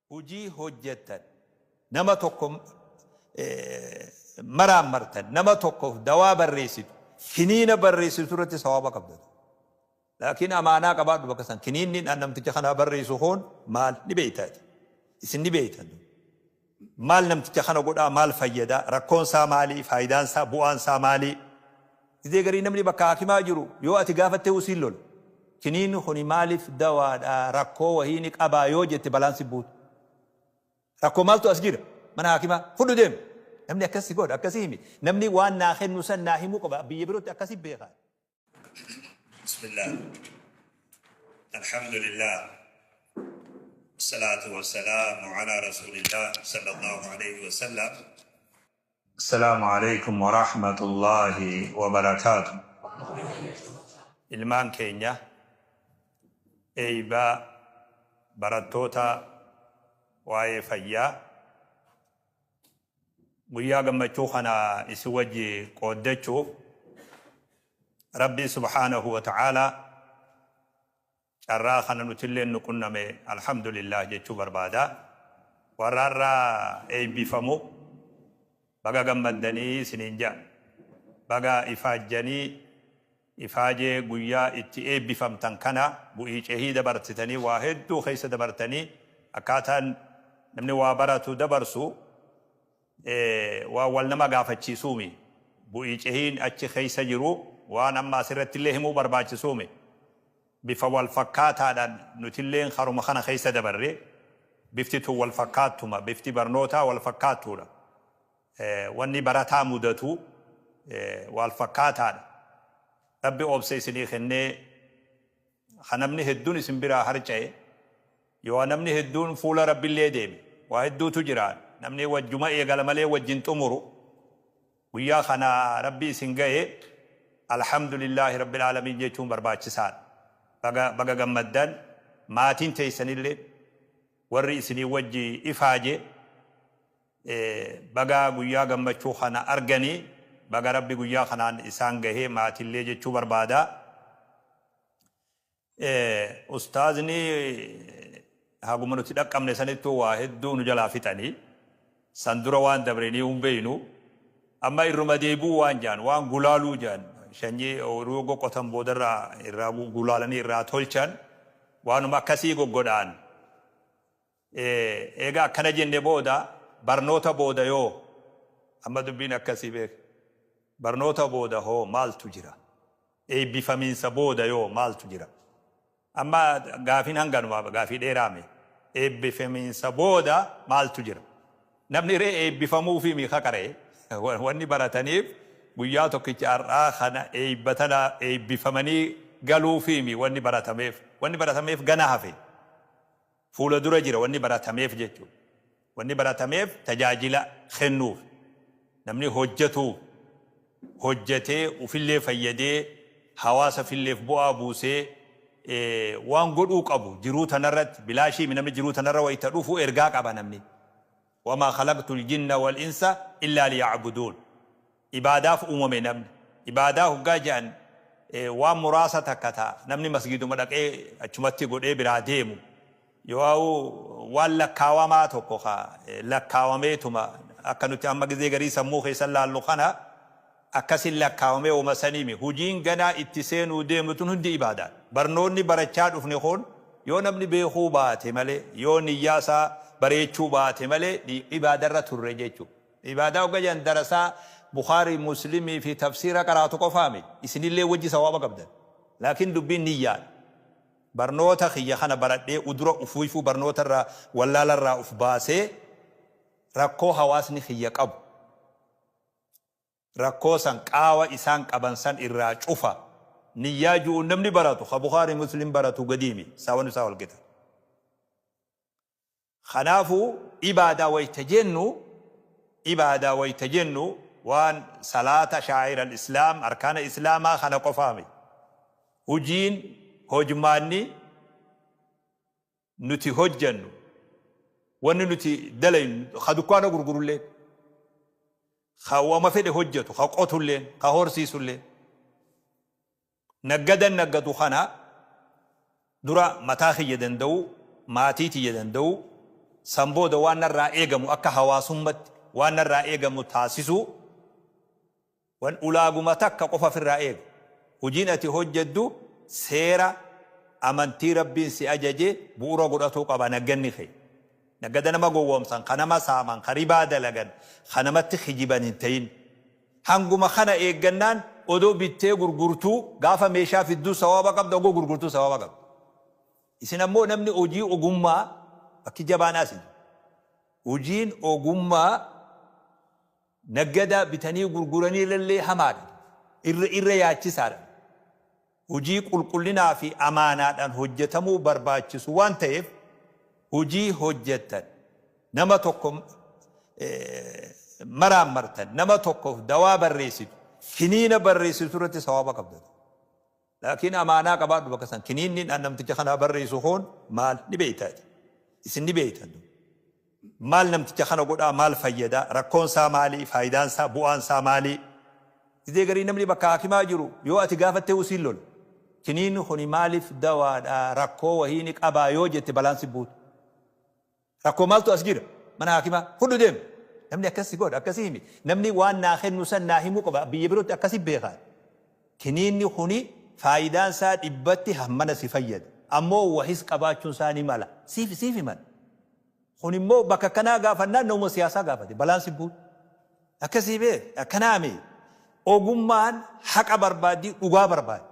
Hujii hojjettan, nama tokko maraammartan, nama tokkoof dawaa barreessitu, kiniina barreessitu irratti sawaaba qabda. Laakiin amaanaa qabaadhu bakka san. Kiniinni namticha kanaa barreessu kun maal ni beektaati. Isin ni beektan. Maal namticha kana godhaa, maal fayyada, rakkoon isaa maali, faayidaan isaa, bu'aan isaa maali? Gizee garii namni bakka haakimaa jiru yoo ati gaafattee usiin lola. Kiniinni kuni maaliif dawaadha, rakkoo wahii ni qabaa yoo jette balaan si buutu. Rakkoo maaltu as jira? Mana haakimaa fudhu deemi. Namni akkasi godha, akkasii himi. Namni waan naa kennu san naa himuu qaba. Biyya birootti akkasi beekaa. Bismillah. Alhamdulillah. Wassalatu wassalamu ala rasulillah sallallahu alayhi wa sallam. Assalaamu alaykum wa rahmatullahi wa barakaatu. Ilmaan keenya eeybaa barattoota waa'ee fayyaa guyyaa gammachuu kana isin wajji qooddachuuf Rabbii subhaanahu wa ta'aalaa carraa kana nutilleen nu qunname alhamdulillah jechuu barbaada. Warra har'a eebbifamu baga gammaddanii isiniin ja'a. Baga ifaajjanii ifaajee guyyaa itti eebbifamtan kana bu'ii cehii dabarsitanii waa hedduu keessa dabartanii akkaataan namni waa baratu dabarsu waan wal nama gaafachiisuumi. Bu'ii cehiin achi keessa jiru waan amma asirrattillee himuu barbaachisuumi. Bifa wal fakkaataadhaan nutilleen karuma kana keessa dabarre. Bifti tun wal fakkaattuma, bifti barnootaa wal fakkaattuudha. Wanni barataa mudatu wal fakkaataadha. Rabbi obsa isinii kennee ka namni hedduun isin biraa harca'e, yoo namni hedduun fuula Rabbillee deeme, waa hedduutu jira. Namni wajjuma eegala malee wajjin xumuru. Guyyaa kana Rabbi isin gahe, alhamdulillaahi rabbil aalamiin jechuun barbaachisaadha. Baga baga gammaddan, maatiin teessanillee warri isinii wajji ifaaje baga guyyaa gammachuu kana arganii, baga Rabbi guyyaa kanaan isaan gahee maatillee jechuu barbaada. Ustaazni haguma nuti dhaqqabne sanittuu waa hedduu nu jalaa fixanii, san dura waan dabre ni hin beeynu. Amma irruma deebi'uu waan ja'an, waan gulaaluu ja'an, shanyii ooyiruu goqqotan boodarraa irraa gulaalanii irraa tolchan, waanuma akkasii goggodhaan. Eega akkana jenne booda, barnoota booda yoo? Amma dubbiin akkasii beek. Barnoota booda hoo maaltu jira? Eebbifamiinsa booda yoo maaltu jira? Amma gaafiin hanganuma, gaafii dheeraame. Eebbifamiinsa booda maaltu jira? Namni ree eebbifamuufii mi ka qara'e? Wanni barataniif guyyaa tokkicha har'aa kana eebba tana eebbifamanii galuufii mi wanni baratameef? Wanni baratameef gana hafe. Fuula dura jira wanni baratameef jechuudha. Wanni baratameef tajaajila kennuuf, namni hojjatuuf, hojjatee ufillee fayyadee hawaasafilleef bu'aa buusee waan godhuu qabu jiruu tanarratti bilaashiimi namni jiruu tanarra wayta dhufu ergaa qaba namni. Wamaa khalaqtul jinna wal insa illaa liya'buduun. Ibaadaaf uumame namni. Ibaadaa hoggaa je'an waan muraasa takka ta namni masgiiduma dhaqee achumatti godhee biraa deemu. Yoo'aawu waan lakkaawamaa tokko ka lakkaawameetuma akka nuti amma gizee garii sammuu keessa laallu kana akkasin lakkaawamee woma saniimi. Hujiin ganaa itti seenuu deemnu tun hundi ibaadaadha. Barnoonni barachaa dhufne kun yoo namni beekuu baate malee, yoo niyyaa isaa bareechuu baate malee ibaadarra turre jechuudha. Ibaadaa hogga jedhan darasaa Bukhaarii, Muslimii fi tafsiira qaraatu qofaa miti. Isinillee wajji sawaaba qabdan. Laakiin dubbiin niyyaadha. Barnoota kiyya kana baradhee udura ufiifuu barnoota irraa wallaala irraa uf baasee rakkoo hawaasni kiyya qabu, rakkoo san qaawa isaan qaban san irraa cufa niyyaa ju'uun namni baratu ka Bukhaarii Muslim baratu gadii miti. Saawwan isaa wal qixa. Kanaafuu ibaadaa wayta jennu, ibaadaa wayta jennu waan salaata, shaa'ira al-islaam, arkaana islaamaa kana qofaa miti. Hujiin, hojmaanni nuti hojjannu, wanni nuti dalaynu, ka dukkaana gurgurulleen, ka wama fedhe hojjatu, ka qotulleen, ka horsiisulleen, Naggadan naggadu kana dura mataa kiyya danda'uu, maatii tiyya danda'uu, San booda waan narraa eegamu akka hawaasummatti waan narraa eegamu taasisuu. Wan ulaaguma takka qofa ofirraa eega. Hojiin ati hojjeddu seera amantii Rabbiin si ajaje bu'ura godhatuu qaba nagganni kee. Naggada nama gowwoomsan, ka nama saaman, ka ribaa dalagan, ka namatti kijiban hin ta'in. Hanguma kana eeggannaan odoo bittee gurgurtuu gaafa meeshaa fidduu sawaaba qabda, ogoo gurgurtuu sawaaba qabda. Isin ammoo namni hojii ogummaa bakki jabaan asi. Hojiin ogummaa naggada bitanii gurguranii illee hamaadha. Irra yaachisaadha. Hojii qulqullinaa fi amaanaadhaan hojjetamuu barbaachisu waan ta'eef hojii hojjettan nama tokko maraan martan, nama tokkoof dawaa barreessitu, kiniina barreessitu irratti sawaaba qabda. Laakiin amaanaa qabaadhu bakka san. Kiniinni namticha kanaa barreessu hoon maal ni beektaati. Isin ni beektan. Maal namticha kana godhaa, maal fayyadaa, rakkoon isaa maali, faayidaan isaa, bu'aan isaa maali? Gizee garii namni bakka hakimaa jiru yoo ati gaafattee usiin lola. Kiniinni kuni maaliif dawaadha, rakkoo wahii ni qabaa yoo jette balaan si buutu. Rakkoo maaltu as jira? Mana hakimaa fudhu deemi. Namni akkasii godha, akkasii himi. Namni waan naa kennu san naa himuu qaba. Biyya birootti akkasii beekaa. Kiniinni kuni faayidaan isaa dhibbatti hammana si fayyada. Ammoo wahis qabaachuun isaa ni mala. Siif himan. Kun immoo bakka kanaa gaafannaan nama siyaasaa gaafate. Balaan si buutu. Akkasii beek. Akkanaami. Ogummaan haqa barbaaddi, dhugaa barbaaddi.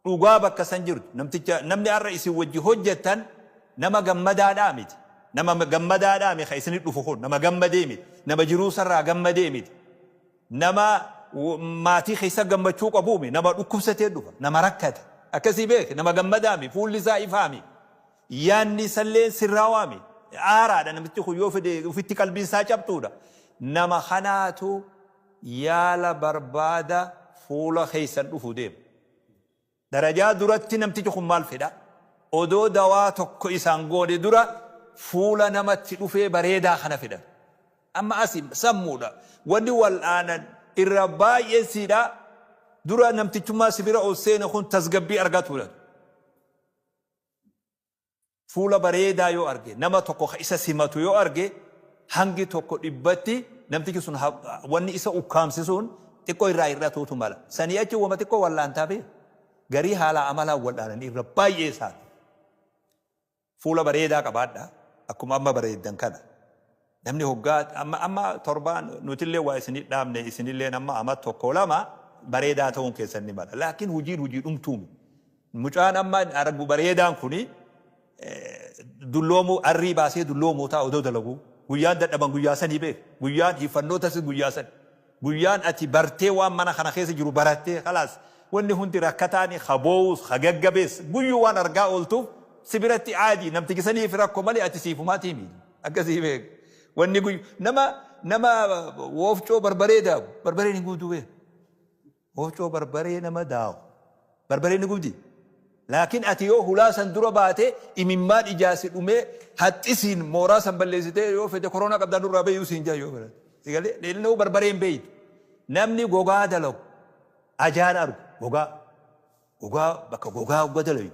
Dhugaa bakka san jirtu. Namticha namni har'a isin wajji hojjettan nama gammadaadhaa miti. Nama gammadaadhaa miti kan isinit dhufu kun. Nama gammadee miti. Nama jiruu sarraa gammadee miti. Nama maatii keessa gammachuu qabuumi. Nama dhukkubsatee dhufa. Nama rakkate. Akkasii beek. Nama gammadaa miti. Fuulli isaa ifaa miti. Yaanni isallee sirraawaa miti. Aaraadha namichi kun yoo fedhe ofitti qalbiin isaa cabxuudha. Nama kanaatu yaala barbaada fuula keessan dhufu deema. Darajaa duratti namtichi kun maal fedha? Odoo dawaa tokko isaan goone dura fuula namatti dhufee bareedaa kana fedhan. Amma asi sammuudha. Wanni wal'aanan irra baay'een siidha. Dura namtichummaa si bira ol seene kun tasgabbii argatuudha. Fuula bareedaa yoo arge, nama tokko isa simatu yoo arge, hangi tokko dhibbatti namtichi sun wanni isa ukkaamsisuun xiqqoo irraa hir'atuutu mala. Sanii achi wama xiqqoo wal'aantaa beeku. Garii haala amalaan wal'aanan irra baay'ee isaati. Fuula bareedaa qabaadha. Akkuma amma bareeddan kana. Namni hoggaa amma torbaan nutillee waa isinii dhaabne, isinillee amma ama tokko lama bareedaa ta'uun keessan ni mala. Laakiin hojiin hojii dhumtuumi. Mucaan amma argu bareedaan kuni dulloomuu arrii baasee dulloomuu ta'a odoo dalaguu. Guyyaan dadhaban guyyaa sanii beek. Guyyaan hiiffannoota guyyaa sani. Guyyaan ati bartee waan mana kana keessa jiru barattee khalaas wanni hundi rakkataani haboowus hagaggabees guyyuu waan argaa ooltuuf si biratti aadii namtichi saniif rakkoo malee ati siifumaati himi. Akkasii beek. Wanni guyyu nama woofcoo barbaree daaku barbareen hin guutuu beek. Woofcoo barbaree nama daaku barbareen ni gubdi. Laakiin ati yoo hulaa san dura baate imimmaan ijaasi dhumee haxxisiin mooraa san balleessitee yoo fete koronaa qabdaa nurraa bayyuu siin jaa yoo barate. Sigalee inni barbareen beeytu. Namni gogaa dalagu ajaan argu gogaa gogaa bakka gogaa hogga dalagu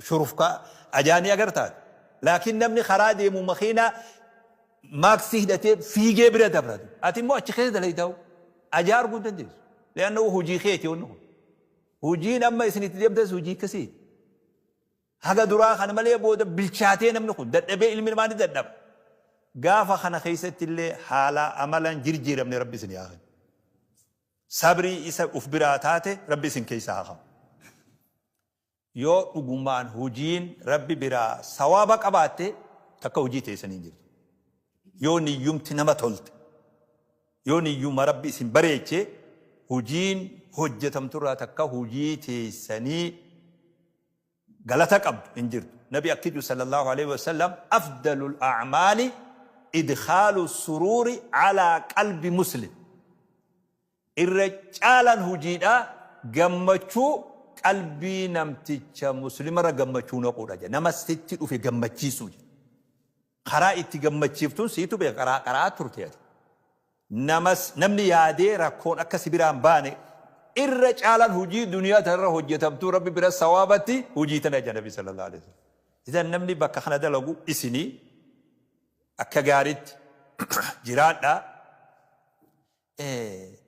shurufkaa ajaanii agartaati. Laakiin namni karaa deemu makiinaa maaksii hidhatee fiigee bira dabratu. Ati immoo achi keessa dalaytaa'u ajaa arguu hin dandeessu. Leanna hojii keeti wanni kun. Hojiin amma isin itti deemtas hojii akkasii. Haga duraa kana malee booda bilchaatee namni kun dadhabee ilmi namaa ni dadhaba. Gaafa kana keessatti illee haala amalan jirjiiramne Rabbi isin haa kennu. Sabrii isa uf biraa taate Rabbi isin keessa haa kaa'u. Yoo dhugumaan hojiin Rabbi biraa sawaaba qabaatte takka hojii teessanii hin jirtu. Yoo niyyumti nama tolte, yoo niyyuma Rabbi isin bareeche, hojiin hojjetamturraa takka hojii teessanii galata qabdu hin jirtu. Nabi akkiju sallallahu alaihi wasallam afdalul a'maali idkhaalu suruuri alaa qalbi muslim. Irra caalaan hojiidhaa gammachuu qalbii namticha muslimarra gammachuu naquudha jedha. Nama sitti dhufe gammachiisuu jedha. Karaa itti gammachiiftuun siitu beeka, karaa turte ati. Namas namni yaadee rakkoon akka si biraan baane irra caalaan hojii duniyaa tanarra hojjetamtuu Rabbi bira sawaabatti hojii tana jedha Nabi sallallahu alaihi wasallam. Idan namni bakka kana dalagu isinii akka gaaritti jiraadha.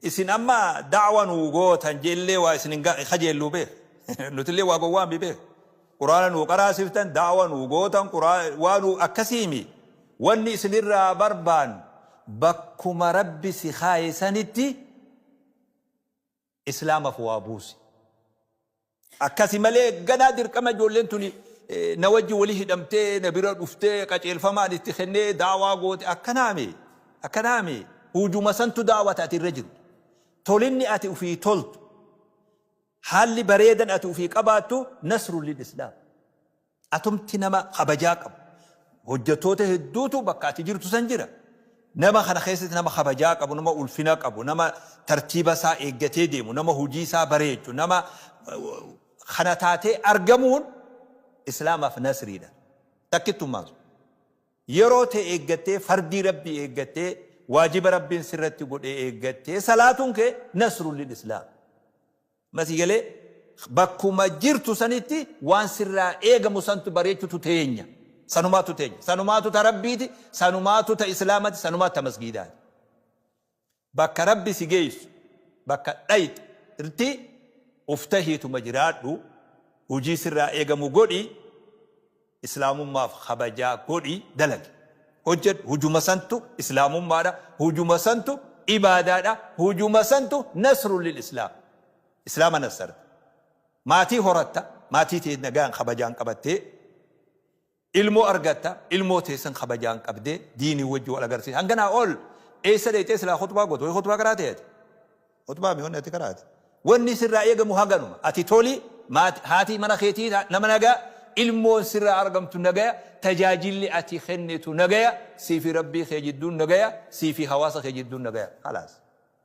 Isin amma da'wa nuu gootan jeellee waa isin hin kajeelluu beek. Nutillee waa gowwaami beek. Quraana nuu qaraasiftan, da'wa nuu gootan, waa nuu akkasiimi. Wanni isinirraa barbaannu bakkuma Rabbi si kaaye sanitti Islaamaf waa buusi. Akkasi malee ganaa dirqama ijoolleen tuni na wajji wali hidhamtee na bira dhuftee qaceelfama ani itti kennee da'waa goote akkanaami. Akkanaami. Hujuma santu da'wa ta ati irra jirtu. Tolinni ati ufii toltu, haalli bareedan ati ufii qabaattu nasrun lil Islaam. Atumti nama kabajaa qabu. Hojjattoota hedduutu bakka ati jirtu san jira. Nama kana keessatti nama kabajaa qabu, nama ulfina qabu, nama tartiiba isaa eeggatee deemu, nama hojii isaa bareechu, nama kana taatee argamuun Islaamaaf nasriidha. Takkittummaan sun. Yeroo tee eeggattee, fardii Rabbii eeggattee, waajiba Rabbiin sirratti godhe eeggattee salaatuun kee nasrun lil Islaam. Amma sii galee? Bakkuma jirtu sanitti waan sirraa eegamu santu bareechutu teenya. Sanumaatu teenya. Sanumaatu ta Rabbiiti, sanumaatu ta Islaamati, sanumaatu ta masgiidaati. Bakka Rabbi si geessu, bakka dhayxrti uf tahiituma jiraadhu, hujii sirraa eegamu godhi, Islaamummaaf kabajaa godhi dalagi. Hojjadhu. Hujuma santu Islaamummaadha. Hujuma santu ibaadaadha. Hujuma santu nasrun lil Islaam. Islaama nassarta. Maatii horatta. Maatii tee nagaan kabajaan qabattee. Ilmoo argatta. Ilmoo teessan kabajaan qabdee diinii wajji wal agarsiisa. Hanganaa ol eessa dhayxee silaa khutbaa gootu? Wayi khutbaa qaraatee ati? Khutbaa mi wanni ati qaraate? Wanni sirraa eegamu haganuma. Ati toli, maati, haati mana keetii nama nagaa, ilmoon sirraa argamtu nagaya, tajaajilli ati kennitu nagaya, sii fi Rabbii kee jidduun nagaya, sii fi hawaasa kee jidduun nagaya. Khalaas.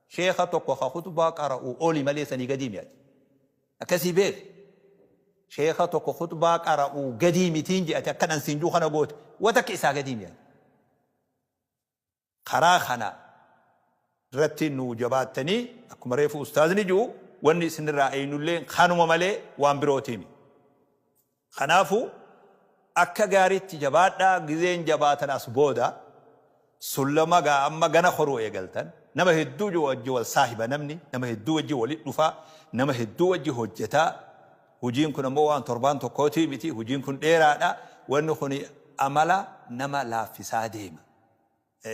Sheekha tokko ka khutbaa qara'u oli malee sanii gadii mi ati. Akkasii beeki. Sheekha tokko khutbaa qara'u gadii mitiin je ati akkan an siin juu kana goote. Wa takka isaa gadii mi ati. Karaa kana irratti nuu jabaattanii akkuma reefu ustaazni ji'u wanni isinirraa eeynulleen kanuma malee waan birootiimi. Kanaafu akka gaariitti jabaadhaa gizeen jabaatan as booda sullama gaa amma gana koruu eegaltan nama hedduu wajji wal saahiba namni nama hedduu wajji wali dhufa nama hedduu wajji hojjetaa hujiin kun ammoo waan torbaan tokkootii miti hujiin kun dheeraadha wanni kun amala nama laaffisaa deema.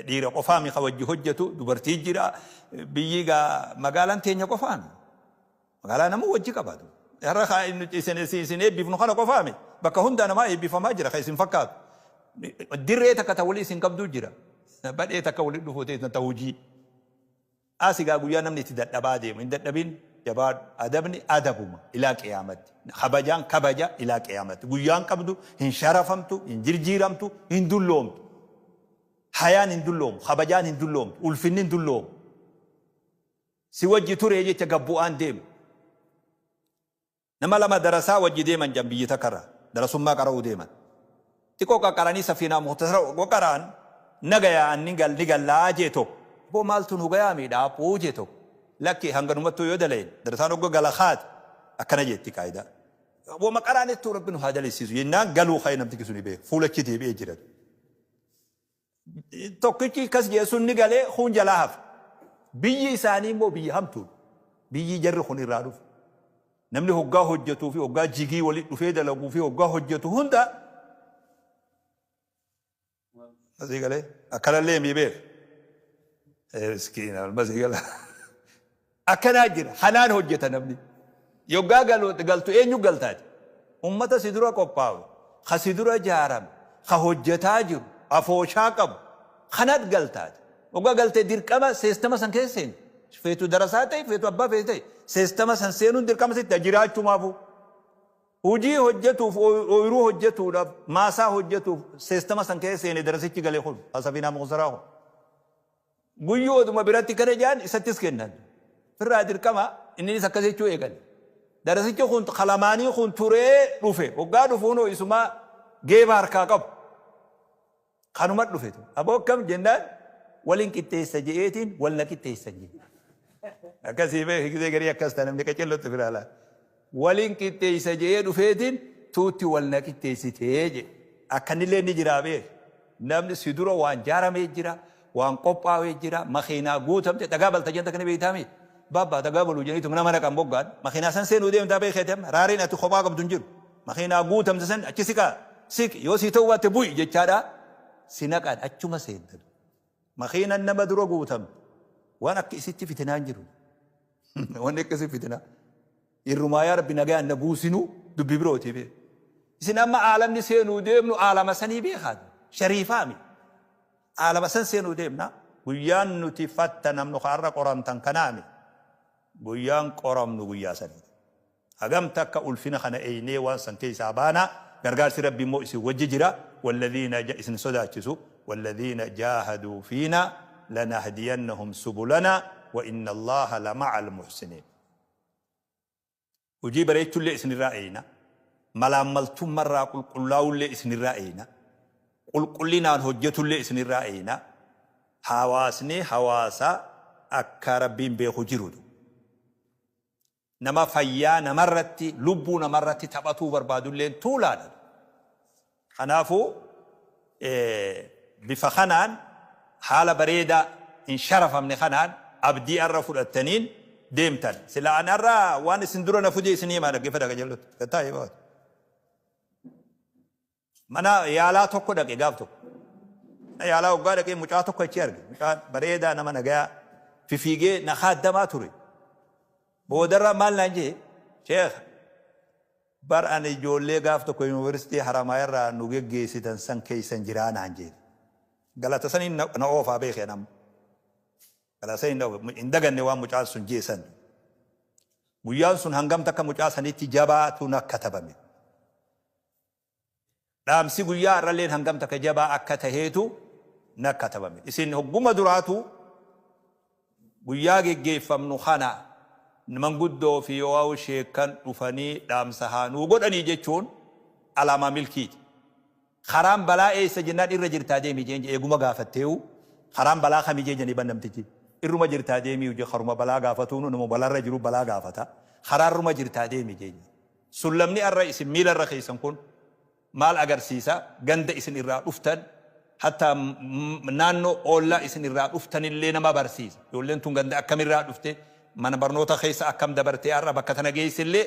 Dhiira qofaami ka wajji hojjatu dubartii jira biyyi gaa magaalaan teenya qofaami magaalaa namuu wajji qabatu har'a ka isin isin eebbifnu kana qofaami bakka hundaa namaa eebbifamaa jira ka isin fakkaatu dirree takka ta walii isin qabduu jira badhee takka walii dhufuu teessan ta hojii Asi gaa guyyaa namni itti dadhabaa deemu hin dadhabin jabaadhu adabni adabuma ilaa qiyaamatti kabajaan kabaja ilaa qiyaamatti guyyaan qabdu hin sharafamtu hin jirjiiramtu hin dulloomtu hayaan hin dulloomu kabajaan hin dulloomtu ulfinni hin dulloomu si wajji turee jecha gabbu'aan deemu. Nama lama darasaa wajji deeman jedhan biyyi takka irraa darasummaa qara'uu deeman. Xiqqoo qaqqaranii safiinaa mukhtasara oggo qara'an nagaya an ni gal ni gallaa jee tokko. Aboo maaltu nu gayaa mi dhaaphuu jee tokko. Lakki hanganumattuu yoo dalayin darasaan oggo gala kaate akkana jeetti qaayidaa. Woma qaraanettuu rabbi nu haa dalaysiisu jennaan galuu ka'e namtichi suni beeka fuulachi deebi'ee jira. Tokkichi akkas jedhe sun ni galee kuun jalaa hafe. Biyyi isaanii immoo biyya hamtuudha. Biyyi jarri kun irraa dhufe. Namni hoggaa hojjetuu fi hoggaa jigii walitti dhufee dalaguu fi hoggaa hojjetu hunda asii galee akkanallee mii beek. Miskiina almasii gala. Akkanaa jira. Kanaan hojjeta namni. Yoggaa galtu eenyu galtaati? Ummata si dura qophaawe, ka si dura jaarame, ka hojjetaa jiru, afooshaa qabu, kanat galtaati. Yoggaa galte dirqama seestama san keessa seenti. Feetu darasaa ta'e, feetu abbaa feete ta'e, seestama san seenuun dirqama sitti jiraachumaafuu. Hojii hojjetuuf, ooyiruu hojjetuudhaaf, maasaa hojjetuuf seestama san keessa seene darasichi gale kun, hasafiinaa muqsaraa kun. Guyyuu oduma biratti kana jedhan isattis kennan. Firraa dirqama inninis akkas jechuu eegale. Darasichi kun ka lamaanii kun turee dhufe. Hoggaa dhufu hunoo isumaa geeba harkaa qabu. Kanuma dhufe. Aboo akkam jennaan waliin qixxeessa je'eetiin wal na qixxeessan jedhe. Akkasii beeki gisee garii akkas ta'a namni qacellotti firaa laata. Waliin qixxeessa je'ee dhufeetiin Tuutti wal na qixxeessitee jedhe. Akkanillee ni jiraa beek. Namni si dura waan jaaramee jira, waan qophaa'ee jira, makiinaa guutamte dhagaa balta jenta kana beektaami. Babbaa dhagaa baluu jedhaniitu nama naqan boggaan makiinaa san seenuu deemtaa beekeeti amma raareen ati kophaa qabdu hin jiru. Makiinaa guutamte san achi siqaa siqi yoo sii ta'uu baatte bu'i jechaadha si naqan achuma seentan. Makiinan nama dura guutamte waan akka isitti fitinaa hin jiru. Wanni akkasii fitinaa. Irrumaa yaa Rabbi nagayaan na buusinuu dubbii birootii beek. Isin amma aalamni seenuu deemnu aalama sanii beekaa. Shariifaami. Aalama san seenuu deemna. Guyyaan nuti fattanamnu ka har'a qoramtan kanaami. Guyyaan qoramnu guyyaa saniiti. Hagam takka ulfina kana eeynee waan san keessaa baana. Gargaarsi Rabbi immoo isin wajji jira. Walladhiina isin sodaachisu. Walladhiina jaahaduu fiina lanahdiyannahum subulana wa inna Allaha lama'al muhsiniin. Hojii bareechullee isinirraa eeyna. Malaammaltummarraa qulqullaa'ullee isinirraa eeyna. Qulqullinaan hojjetullee isinirraa eeyna. Hawaasni hawaasa akka Rabbiin beeku jirutu. Nama fayyaa namarratti, lubbuu namarratti taphatuu barbaadulleen tuulaadha. Kanaafuu bifa kanaan haala bareedaa hin sharafamne kanaan abdii arra fudhattaniin deemtan. Sila an arra waan isin dura na fudee isin himaa dhaggeeffadha qajeellotti. Taa'ee baatu. Mana yaalaa tokko dhaqe gaaf tokko. Mana yaalaa hoggaa dhaqee mucaa tokko achi arge. Mucaa bareedaa nama nagayaa fifiigee na kaaddamaa ture. Boodarra maal naan jee? Sheekh, bar ani ijoollee gaaf tokko Yuunivarsiitii Haramaaya irraa nu geggeessitan san keessan jiraa naan jee. Galata saniin na oofaa beeke an amma. Galata saniin na oofa. Hin daganne waan mucaan sun jee san. Guyyaan sun hangam takka mucaa sanitti jabaatu na katabame. Dhaamsi guyyaa har'alleen hangam takka jabaa akka taheetu na katabame. Isin hogguma duraatu guyyaa geggeeffamnu kana manguddoo fi yoo'aawu sheekkan dhufanii dhaamsa haa nuu godhanii jechuun alaamaa milkiiti. Karaan balaa eessa jennaan irra jirtaa deemi jeen eeguma gaafatteewu karaan balaa kami jee janii ban namtichi. Irruma jirtaa deemii je karuma balaa gaafatuunu nama balaarra jiru balaa gaafata. Karaarruma jirtaa deemi jeen. Sullamni arra isin miila irra keessan kun maal agarsiisa? Ganda isin irraa dhuftan, hattaa naannoo oollaa isin irraa dhuftanillee nama barsiisa. Ijoolleen tun ganda akkamirraa dhufte, mana barnoota keessa akkam dabartee arra bakka tana geessellee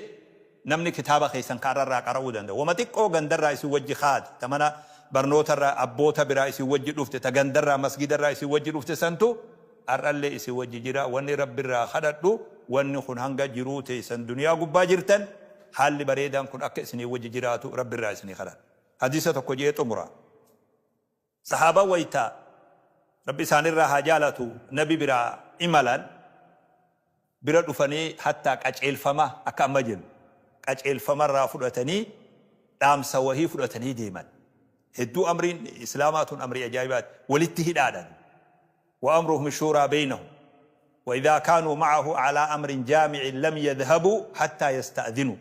namni kitaaba keessan ka arra irraa qara'uu danda'a. Wama xiqqoo gandarraa isin wajji kaate, ta mana barnootarraa abboota biraa isin wajji dhufte, ta gandarraa masgidarraa isin wajji dhufte santu Har'allee isin wajji jira. Wanni Rabbirraa kadhadhu wanni kun hanga jiruu teessan duniyaa gubbaa jirtan haalli bareedaan kun akka isinii wajji jiraatu Rabbirraa isinii kadhadha. Hadiisa tokko je'ee xumura. Sahaabaan wayta Rabbi isaanirraa haa jaalatu Nabi biraa imalan bira dhufanii hattaa qaceelfama akka amma jennu qaceelfama irraa fudhatanii dhaamsa wahii fudhatanii deeman. Hedduu amriin Islaamaa tun amrii ajaa'ibaati. Walitti hidhaadha. Wa amruhum shuuraa beynahum. Wa idhaa kaanuu ma'ahu alaa amrin jaamicin lam yadhhabuu hattaa yasta'dhinuu.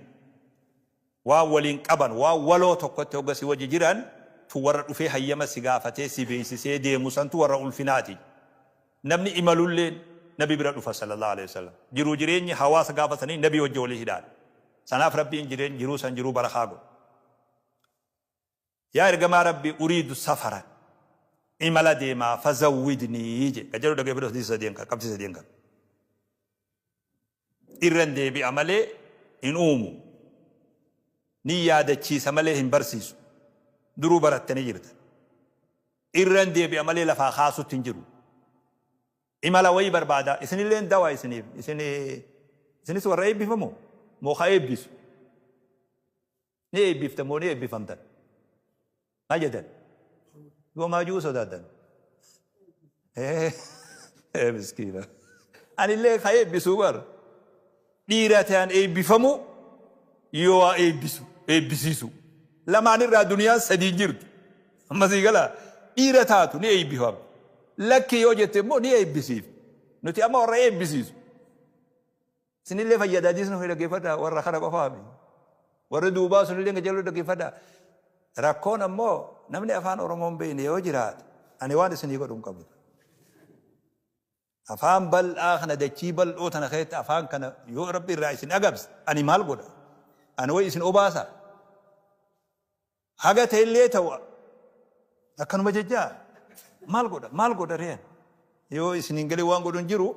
Waan waliin qaban, waan waloo tokkotti hogga si wajji jiran tu warra dhufee hayyama si gaafatee si beeysisee deemu santu warra ulfinaati. Namni imalulleen Nabi bira dhufa sallallahu aleyhi wa sallam. Jiruu jireenyi hawaasa gaafa sanii Nabii wajji walii hidhaadha. Sanaaf Rabbiin jireen jiruu san jiruu barakaa godhe. Yaa Ergamaa Rabbii uriidu safaran imala deemaa fazawwidnii jedhe. Ka jedhu dhaggeeffadhu hadiisa sadeen kana qabxii sadeen kana. Irran deebi'a malee hin uumu. Ni yaadachiisa malee hin barsiisu. Duruu barattanii jirtan. Irran deebi'a malee lafaa kaasutti hin jiru. Imala wayii barbaada. Isinilleen dawa isiniif. Isin isinis warra eebbifamoo? Moo ka eebbisu? Ni eebbiftan moo ni eebbifamtan? Maal jettan? Yoo maajuu sodaattan. Ee miskiina. Anillee ka eebbisuu bar. Dhiira ta'an eebbifamuu yoo waa eebbisu eebbisiisu. Lamaan irraa duniyaan sadii jirtu. Amma sii galaa dhiira taatu ni eebbifamta. Lakki yoo jette immoo ni eebbisiifta. Nuti amma warra eebbisiisu. Isinillee fayyada hadiisni kun dhaggeeffadhaa warra kana qofaa miti. Warri duubaa sunillee qajeeluu dhaggeeffadhaa. Rakkoon ammoo namni afaan Oromoo hin beekne yoo jiraate ani waan isinii godhu hin qabu. Afaan bal'aa kana dachii bal'oo tana keessatti afaan kana yoo rabbi irraa isin agabse ani maal godha? Ani wayi isin obaasa? Haga ta'ellee ta'u akkanuma jechaa maal godha maal godha reen yoo isin hin galin waan godhu hin jiru.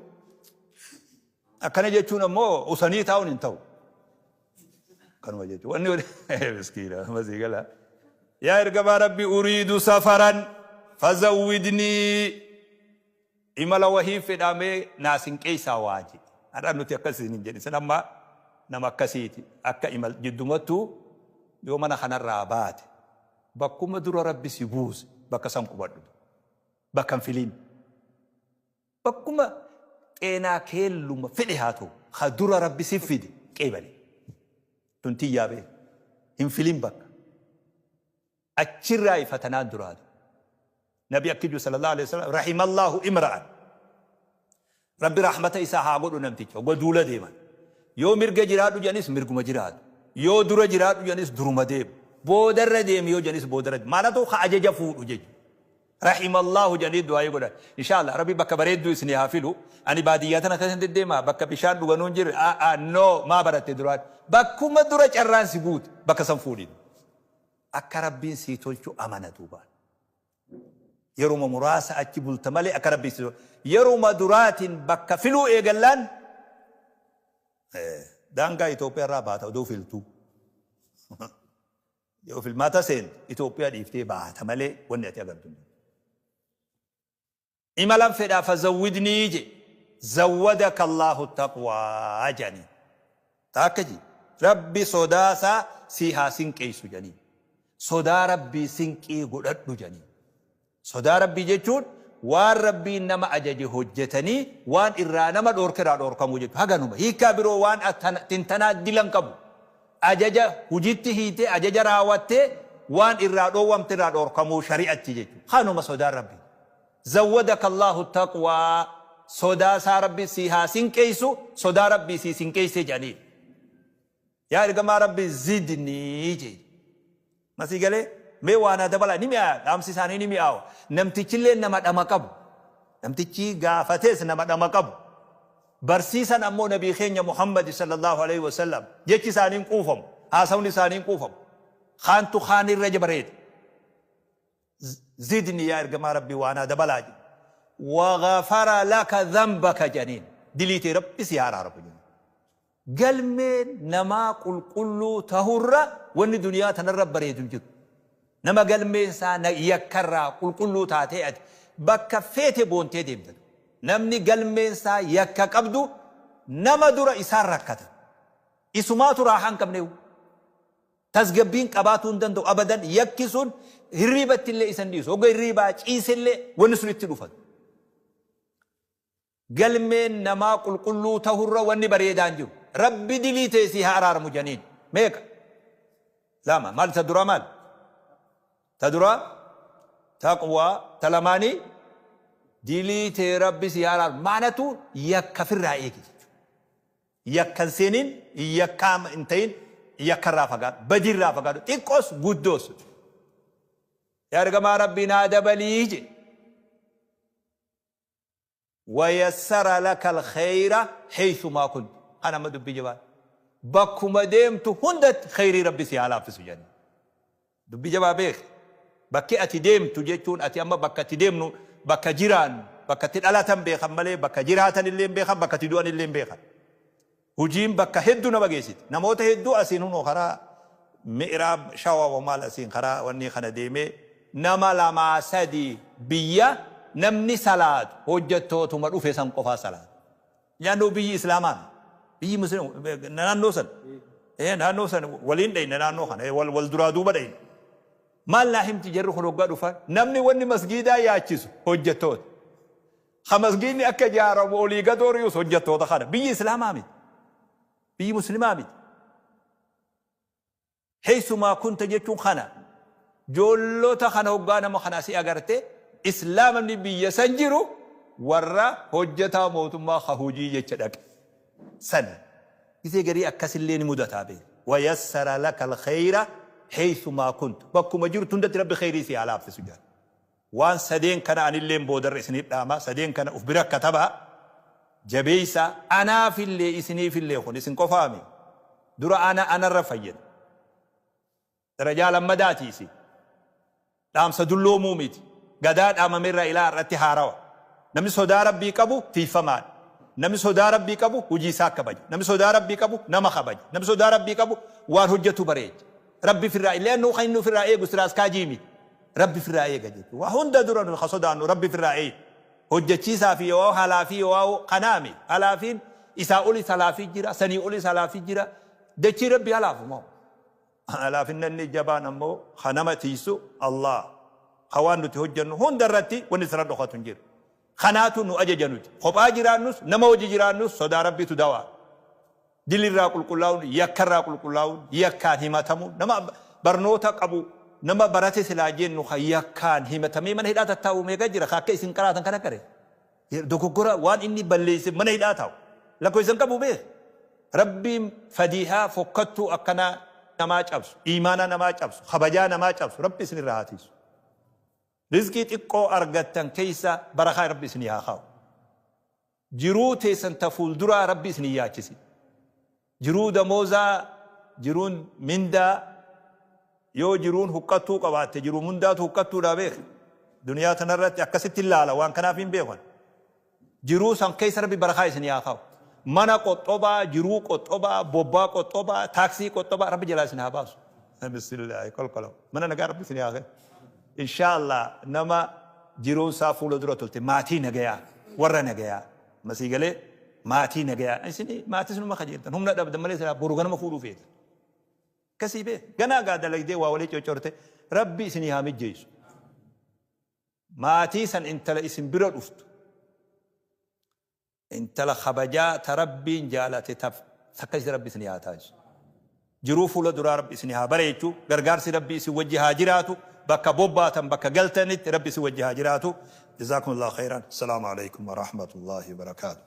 Akkana jechuun ammoo usanii taa'uun hin ta'u. Akkanuma jechuun wanni miskiina masii gala. Yaa ergamaa Rabbi, uriidu safaran fazawwidnii, imala wahii fedhamee naa sinqeessaa waa jedhe. Har'a nuti akkas isin hin jedhin. Isin amma nama akkasiiti. Akka imal jiddumattuu yoo mana kanarraa baate bakkuma dura Rabbi si buuse bakka san qubadhu. Bakka hin filin. Bakkuma xeenaa keelluma fedhe haa ta'u ka dura Rabbi si fide qeebali. Tun tiyyaa beeki. Hin filin bakka. Achirraa fatanaan duraatu. Nabi akki jiru sallallahu alaihi wasallam, rahimallahu imra'an. Rabbi rahmata isaa haa godhu namticha hogga duula deeman. Yoo mirga jiraadhu jedhanis mirguma jiraatu. Yoo dura jiraadhu jedhanis duruma deemu. Boodarra deemi yoo jedhanis boodarra deemu. Maalatu ka ajaja fuudhu jechuudha. Rahimallahu jedhanii du'aayii godhan. Inshallah Rabbi bakka bareedduu isinii haa filu. Ani baadiyyaa tana keessa deddeema, bakka bishaan dhuganuu hin jirre, aa no, maa baratte duraan. Bakkuma dura carraan si buute bakka san fuudhin. Akka Rabbiin sii tolchu amana duubaan. Yeruma muraasa achi bulta malee akka Rabbiin sii tolchu. Yeruma duraatiin bakka filuu eegallaan daangaa Itoophiyaa irraa baata odoo filtuu. Yoo filmaata seentu Itoophiyaa dhiiftee baata malee wanni ati agartu hin jiru. Imalan fedhaa fazawwidnii je, zawwadaka Allahu taqwaa jedhaniin. Taakka ji Rabbi sodaasaa sii haa sinqeessu jedhaniin. Sodaa Rabbii sinqii godhadhu jedhaniin. Sodaa Rabbii jechuun waan Rabbiin nama ajaje hojjetanii waan irraa nama dhoorke irraa dhoorkamuu jechuudha. Haganuma hiikkaa biroo waan tintanaa dilan qabu. Ajaja hujitti hiitee, ajaja raawwattee, waan irraa dhoowwamte irraa dhoorkamuu shari'atti jechuudha. Kanuma sodaan Rabbii. Zawwadaka Allahu taqwaa, sodaa isaa Rabbi sii haa sinqeessu, sodaa Rabbii sii sinqeessee jedhaniin. Yaa ergamaa Rabbi, zidnii jee. Masii galee mee waa naa dabalaa, ni mi'aawa, dhaamsi isaanii ni mi'aawa. Namtichillee nama dhama qabu. Namtichi gaafates nama dhama qabu. Barsiisan ammoo nabii keenya Muhammad sallallahu alaihi wasallam, jechi isaanii hin quufamu. Haasawni isaanii hin quufamu. Kaantu kaanirra bareeda. Zidni, yaa ergamaa Rabbii, waa naa dabalaa jedhe. Wa ghafara laka dhanbaka jedhaniin. Dilii tee Rabbi si haa araaramu jedhaniin. Galmeen namaa qulqulluu tahurra wanni duniyaa tanarra bareedu hin jiru. Nama galmeen isaa yakkarraa qulqulluu taatee ati bakka feete boontee deemta. Namni galmeen isaa yakka qabdu nama dura isaan rakkata. Isumaatu raaxaa hin qabneewu. Tasgabbiin qabaatuu hin danda'u abadan, yakki sun hirriibatti illee isa hin dhiisu. Hogga hirriibaa ciisellee wanni sun itti dhufa. Galmeen namaa qulqulluu tahurra wanni bareedaan jiru. Rabbi dilii tee sii haa araaramu janiin. Meeqa? Lama. Maal ta duraa maal? Ta duraa taqwaa, ta lamaanii dilii tee Rabbi sii haa araaramu. Maanatu yakka firraa eegi jechuudha. Yakka hin seenin, yakkaa hin ta'in, yakka irraa fagaadhu. Badii irraa fagaadhu. Xiqqoos guddoos. Yaa ergamaa Rabbii, naa dabalii jedhe. Wayassara laka alkhayra haythumaa kunt. Kan amma dubbii jabaa. Bakkuma deemtu hundatti khayrii Rabbi si haa laaffisu jedhanii. Dubbii jabaa beeki. Bakki ati deemtu jechuun ati amma bakka itti deemnu, bakka jiraannu, bakka itti dhalatan beekan malee bakka jiraatan illee hin beekan, bakka itti du'an illee hin beekan. Hojiin bakka hedduu nama geessiti. Namoota hedduu asiin hunoo karaa mi'raab shawaa maal asiin karaa wanni kana deemee nama lamaa sadi biyya namni salaatu hojjettootuma dhufe san qofaa salaatu. Naannoo biyyi islaamaa biyyi musliim naannoo san, naannoo san waliin dhayne, naannoo kana wal duraa duuba dhayne. Maal naa himti jarri kun hoggaa dhufan, namni wanni masgiidaa yaachisu hojjettoota. Ka masgiidni akka ijaaramu olii gad ori'us hojjettoota kana. Biyyi islaamaa miti. Biyyi muslimaa miti. Heessumaa kunta jechuun kana. Joollota kana hoggaa nama kana asii agarte, islaamni biyya san jiru warra hojjetaa mootummaa ka hojii jecha dhaqe. Sani. Gisee garii akkasillee ni mudataa beeku. Wayassara laka alkhayra heessumaa kunta. Bakkuma jirtu hundatti Rabbi khayrii si haa laaffisu jedha. Waan sadeen kana anilleen boodarra isinit dhaama, sadeen kana uf bira katabaa, jabeeysaa, anaafillee isiniifillee, kun isin qofaami, dura ana anarra fayyada. Darajaa lammadaati isi. Dhaamsa dulloomuu miti. Gadaa dhaamame irraa ilaa har'atti haarawa. Namni sodaa Rabbii qabu tiiyfamaadha. Namni sodaa Rabbii qabu hujii isaa kabaja. Namni sodaa Rabbii qabu nama kabaja. Namni sodaa Rabbii qabu waan hojjatu bareecha. Rabbi firraa li'annuu kan inni ofirraa eegu siraaskaajii miti. Rabbi firraa eega jechuudha. Waa hunda dura nu ka sodaannu Rabbi firraa eega. Hojjachiisaa fi yoo halaafii yoo kanaa miti. Halaafiin isaa olis halaafii jira, sanii olis halaafii jira. Dachii Rabbi halaafu moo? Laafinna inni jabaan ammoo ka nama tiiysu Allaah. Ka waan nuti hojjannu hunda irratti wanni isirra dhokatu hin jiru. Kanaatu nu ajaja nuti. Kophaa jiraannus nama wajji jiraannus sodaa Rabbiitu dawaa. Dilirraa qulqullaa'uun, yakkarraa qulqullaa'uun, yakkaan himatamuun, nama barnoota qabu, nama barate silaa jennu ka yakkaan himatamee mana hidhaa tattaa'u meeqa jira ka akka isin qaraatan kana qare. Dogoggora waan inni balleesse mana hidhaa taa'u. Lakkoofsa hin qabu beek. Rabbiin fadiihaa fokkattuu akkanaa namaa cabsu, iimaana namaa cabsu, kabajaa namaa cabsu Rabbi isinirraa haa tiisu. Rizqii xiqqoo argattan keessa barakaa Rabbi isinii haa kaa'u. Jiruu teessan ta fuulduraa Rabbi isin hin yaachisin. Jiruu damoozaa, jiruun mindaa, yoo jiruun huqqattuu qabaatte jiruu mundaatu huqqattuudhaa beeki. Duniyaa tanarratti akkasitti ilaala waan kanaaf hin beekan. Jiruu san keessa Rabbi barakaa isinii haa kaa'u. Mana qoxxobaa, jiruu qoxxobaa, bobbaa qoxxobaa, taaksii qoxxobaa Rabbi jalaa isin haa baasu. Bismillaahi kolkolo. Mana nagaa Rabbi isinii haa kennu. Inshaa Allah nama jiruun isaa fuula dura tolte maatii nagayaa warra nagayaa masii galee maatii nagayaa isin maatii sinuma kajeeltan humna dhabdan malee silaa boru ganama fuudhuu feetan. Akkasii bee ganaa gaa dalagdee waa walii coccorte Rabbi isinii haa mijjeessu. Maatii san intala isin bira dhuftu Intala kabajaa ta Rabbiin jaalate ta akkasii Rabbi isinii haa taasisu. Jiruu fuula duraa Rabbi isinii haa bareechu. Gargaarsi Rabbii isin wajji haa jiraatu. Bakka bobbaatan bakka galtanitti Rabbi isin wajji haa jiraatu. Jazaakumullahu khayran. Assalaamu alaikum wa rahmatullahi wa barakaatuh.